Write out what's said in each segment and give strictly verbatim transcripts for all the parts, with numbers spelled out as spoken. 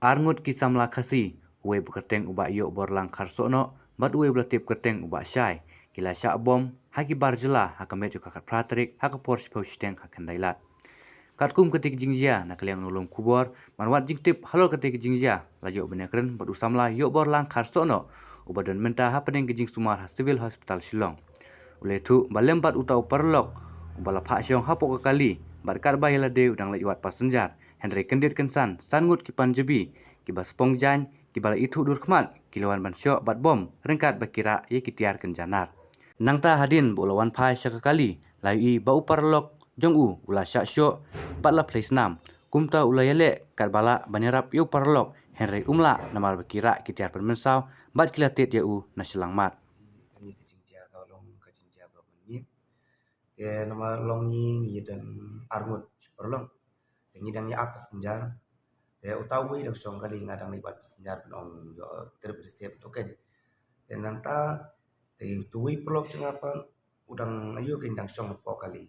Arngut ki samla Khasi, uwei ba kyrteng u Bah Ïohborlang Kharsohnoh bad uwei ba la tip kyrteng u Bah Shai, ki la shah bom ha ki bar jylla ha ka miet jong ka khatphra tarik ha ka por shiphew shiteng ha Khyndai Lad. Katkum katei ka jingjia, na ka liang u nonglum khubor ban wad jingtip halor katei ka jingjia, la ïoh ban ïakren bad u samla Ïohborlang Kharsohnoh, uba don mynta hapdeng ka jingsumar ha Civil Hospital Shillong. U la ïathuh ba lem bad uta u paralok uba la phah shong hapoh ka kali bad katba ïa lade u dang leit wad passenger, hynrei kyndit kynsan san ngut ki Punjabi kiba spong jaiñ, kiba la ithuh dur khmat, ki la wan ban shoh bad bom ryngkat ba ki rah ïa ki tiar kynja nar. Nangta hadien ba u la wan phai sha ka kali, la ïohi ba u paralok jong u u la shah shoh bad la phlei snam. Kumta u la ïaleh katba lah ban ïarap ïa u paralok, hynrei um lah namar ba ki rah ki tiar pynmynsaw bad ki la tied ïa u na shyllangmat. Kane ka jingjia ka long ka jingjia ba mynmiet. Te namar long ngi, ngi don arngut shi paralok. Te ngi dang ïa ap passenger. Te uta uwei dang shong kali, nga dang leit wad passenger ban ong ïoh trip receipt to keiñ. Te nangta te uta uwei paralok jong nga pat u dang, aïu keiñ, dang shong hapoh kali.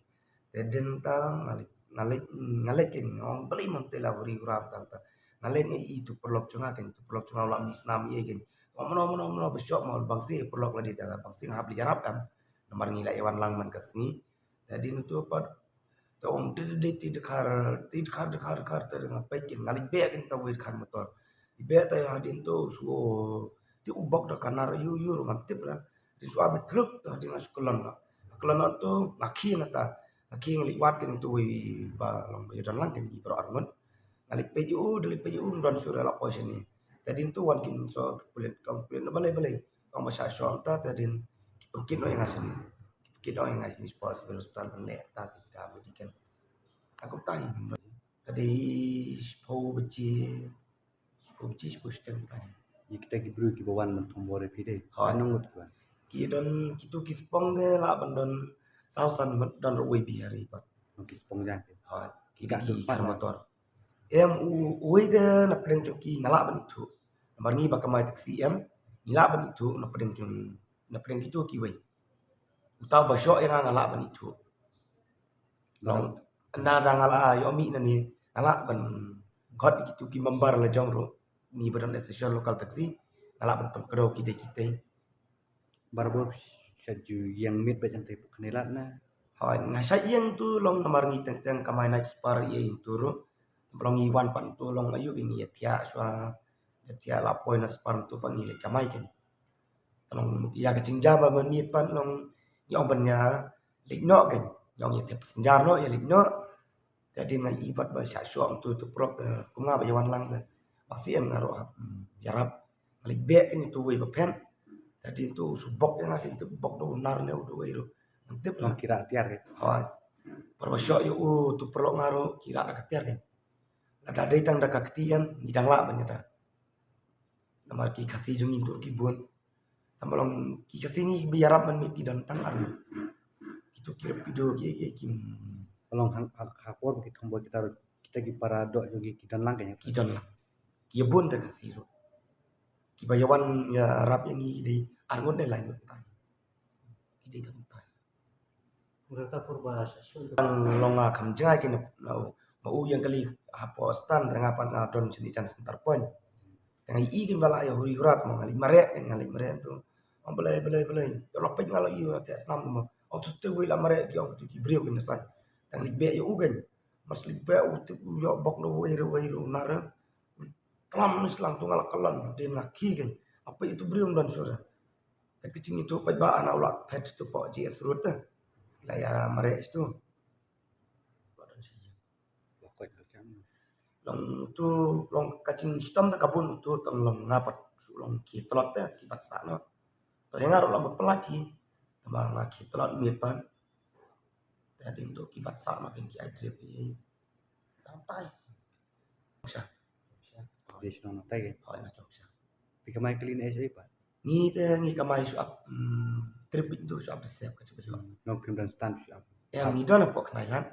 Te dei nangta nga leit, nga leit, nga leit keiñ, nga ong balei mynta la huri hura mynta. Nga leit nga ïohi uta u paralok jong nga keiñ, uta u paralok jong nga u la mih snam ïa keiñ. Ong mano mano mano ba shoh, ma bang seh paralok lade, te bang seh nga hap leit ïarap em. Namar ngi la ïa wan lang man ka sngi. Te hadien uta pat te ong, te te te te dkhar, te dkhar dkhar dkhar, te nga peit keiñ, nga leit beh keiñ uta uwei dkhar motor. Leit beh te hadien uta shu, te u bok da ka nar ïu ïu ruh ngam tip la. Te shu ap beit thluk, te hadien nga shu kyllon la. Kyllon la uta nga khie nangta. Nga khie nga leit wad keiñ uta uwei ba long ba ïadon lang keiñ, ki baroh arngut. Nga leit peit ïa u, da leit peit ïa u, ym don shuh ruh, la poi shane. Te hadien uta wan keiñ sa ki pulit, ka ong pulit, balei balei. Ong ba shah shoh mynta, te hadien ki pynkit noh ïa nga shane. Ki pynkit noh ïa nga shane shapoh Civil Hospital ban leh kata ka medical. Te kumta hi. Ka dei shiphew baje, shiphew baje, shiphew shiteng kumta hi. Ïa kita ki briew kiba wan ban thombor ïa phi dei? Hooid. Katno ngut ki wan? Ki don, kito ki spong te lah ban don saw san ngut, don ruh uwei Bihari pat. Oh, ki spong jaiñ ki. Hooid. Ki dei ki kar motor. Em, u, uwei te na pdeng jong ki nga lah ban ithuh. Namar ngi ba kamai taxi em, ngi lah ban ithuh na pdeng jong, na pdeng kito kiwei. Uta uba shoh ïa nga nga lah ban ithuh. Long, na da nga la ïoh mih nangne, nga lah ban khot kito ki member la jong ruh, ngi ba don association local taxi, nga lah ban pynkdew ki dei kitei. Barabor sha ju ïeng miet beit hangtei hapoh Khyndai Lad na? Hooid, nga shah ïeng tu long namar ngi teng teng kamai night spar ïa ïing tu ruh. Long ngi wan pat tu long aïu ngi ïa thiah shuwa, ïa thiah la poi na spar tu pat ngi leit kamai keiñ. Long ïa ka jingjia ba mynmiet pat long ngi ong ban ïa leit noh keiñ. Ngi ong ïa thiah passenger noh, ïa leit noh. Te hadien nga ïohi pat ba shah shoh tu tu prok, te kum nga ba ïa wan lang te ba siem nga ruh hap, hmm, ïarap. Nga leit beh keiñ uta uwei ba phet. Te hadien tu u shu bok ïa nga keiñ, te bok da u nar ne u da uwei ruh ngam tip. Long ki rah tiar keiñ. Hooid. Por ba shoh ïa u tu paralok nga ruh ki rah da ka tiar keiñ. Lada dei tang da ka kti em ngi dang lah ban ïada. Namar ki Khasi jong ngi tu ki bun. Tang ba long ki Khasi ngi ba ïarap mynmiet ki don tang arngut. Kito ki Rapido ki, ki, ki. Ba long ha, ha, ha por ba ki thombor kita ruh, kita ki para doh jong ki, ki don lang keiñ? Ki don lang. Ki bun te Khasi ruh. Kiba ïa wan ïarap ïa ngi ki dei arngut ne laingut tai. Ki dei tang tai. Ngi ta por ba sha shun. Tang long nga kham jngai keiñ na, na u, ma u ïeng kali hapoh stand, te nga pat nga don shane jan center point. Te nga ïohi keiñ ba la ïa huri hura, ma nga leit mareh keiñ, nga leit mareh tu. Ong balei balei balei. Ïa la peit nga la ïohi te snam ma. Ong tu te wei la mareh ki, ong tu ki briew keiñ na sait. Te nga leit beh ïa u keiñ. Mas leit beh u te u ïoh bok na uwei ruh uwei ruh u nar. Klam slang tu nga la kyllon, hadien nga khie keiñ. Nga peit utu briew ym don shuh re. Peit ka jingithuh peit ba ana u la phet tu poh G S Road te. La ïa mareh tu. Ba don shi. Ba koit ka kam. Long tu long ka jingshitom te ka bun tu tang long nga pat shu long khie tlot te ki bat sah noh. To ïa nga ruh long ba pynlait hi. Te ba nga khie tlot miet pat. Te hadien tu ki bat sah ma keiñ ki ai drip hi. Tang tai. Sha. Dei shnong nangtai keiñ? Hooid, na jong sha. Phi kamai kali ne ei ei pat? Ngi te ngi kamai shu ap, mm, trip bit tu shu ap reserve ka jong ka jong. Hmm, no, phim don stand shu ap. Em, ngi don hapoh Khyndai Lad.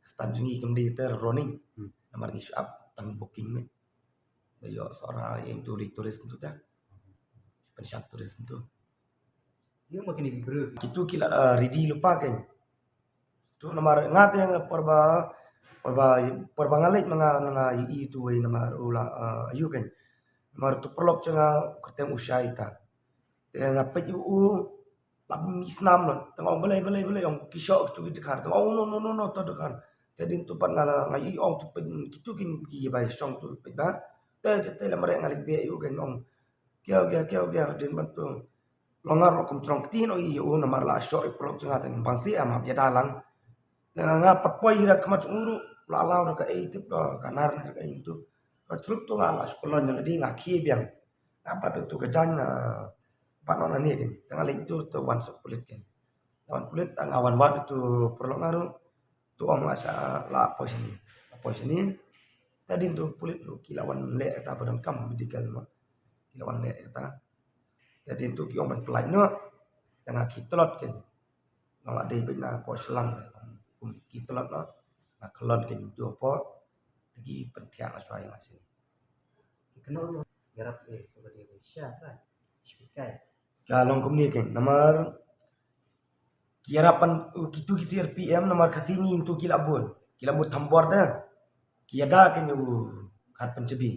Stand jong ngi kam dei te running. Hmm. Namar ngi shu ap tang booking ne. Da ïoh Sohra ïa tu lei tourist tu ta. Shu pynshad tourist tu. Ïa ma kine ki briew. Kitu ki la, eh, ready lypa keiñ. Tu namar nga te nga por ba, Por ba, por ba nga leit ma nga, nga ïohi tu wei namar u la, ah, ayu kan. Namar tu paralok jong nga kyrteng u Shai ta. Te nga peit u, u la mih snam noh. Te nga ong balei, balei, balei, ong ki shoh kitu ki dkhar. Te nga ong no, no, no, no, to dkhar. Te dei tu pat nga la, nga ïohi ong tu peit kitu kin ki bai shong tu peit ba. Te, te, te la mareh nga leit beh ïa u kan ong. Kiaw, kiaw, kiaw, kiaw, dei ban tu. Long nga ruh kum jrong kti noh ïa u namar la shoh ïa u paralok jong nga te bang sih am hap ïada lang. Te nga pat poi ïa ka khmat jong u ruh la law da kaei tip da ka nar ne kaei tu. Ka truk tu nga la shu pynlong ïa lade nga khie biang. Nga pat tu ka jaiñ nga pat noh nangne kan. Te nga leit tu te wan sa pulit kan. Te wan pulit te nga wan wad tu paralok nga ruh. Tu ong la sa la poi shane. La poi shane. Te dei tu pulit ruh ki la wan leh kata ba donkam medical mo. Ki la wan leh kata. Te dei tu ki ong ban pynlait noh. Te nga khie tlot kan. Nga la dei beit na poi shlang. Kum khie tlot noh. Nga khlon kan tu poi. Te ki pynthiah nga shuwa ïa nga shane. Ki kynnoh ruh ïarap eh tu ka dei sha ka. Spikai. Ka long kumne kan. Namar ki ïarap ban, kitu ki C R P M namar Khasi ngi tu ki la bun. Ki la mut thambor te. Ki ïada kan ïa u Khat Panjabi.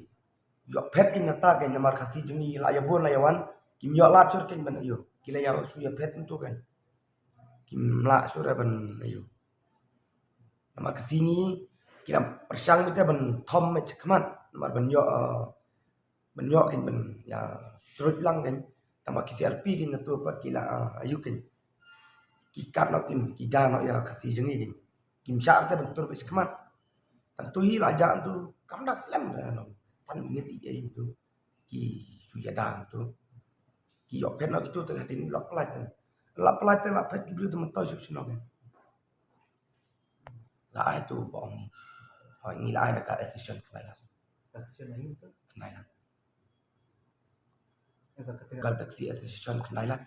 Ïoh phet kan nata kan namar Khasi jong ngi la ïa bun la ïa wan. Kim ïoh lad shuh kan ban ayu. Ki la ïa shu ïa phet tu kan. Kim lah shuh re ban ayu. Namar Khasi ngi ki la pyrshang beit te ban thom met shakhmat. Namar ban ïoh, ah, ban ïoh kan ban ïa shrut lang kan. Tang ba ki C R P kan natu pat ki la, ah, ayu kan. Ki kat noh kan, ki da noh ïa Khasi jong ngi kan. Kim shah te ban tur beit shakhmat. Tang tu hi la jah tu kam da slem da noh. San minit ïa tu. Ki shu ïada tu. Ki ïoh phet noh kitu te hadien la pynlait te. La pynlait te la phet ki briew te mynta shu shu noh kan. La ai tu ba ong ngi. Hoi ngi la ai da ka association Khyndai Lad. Association ayu tu? Khyndai Lad. Eh, ba kata. Ka taxi association Khyndai Lad.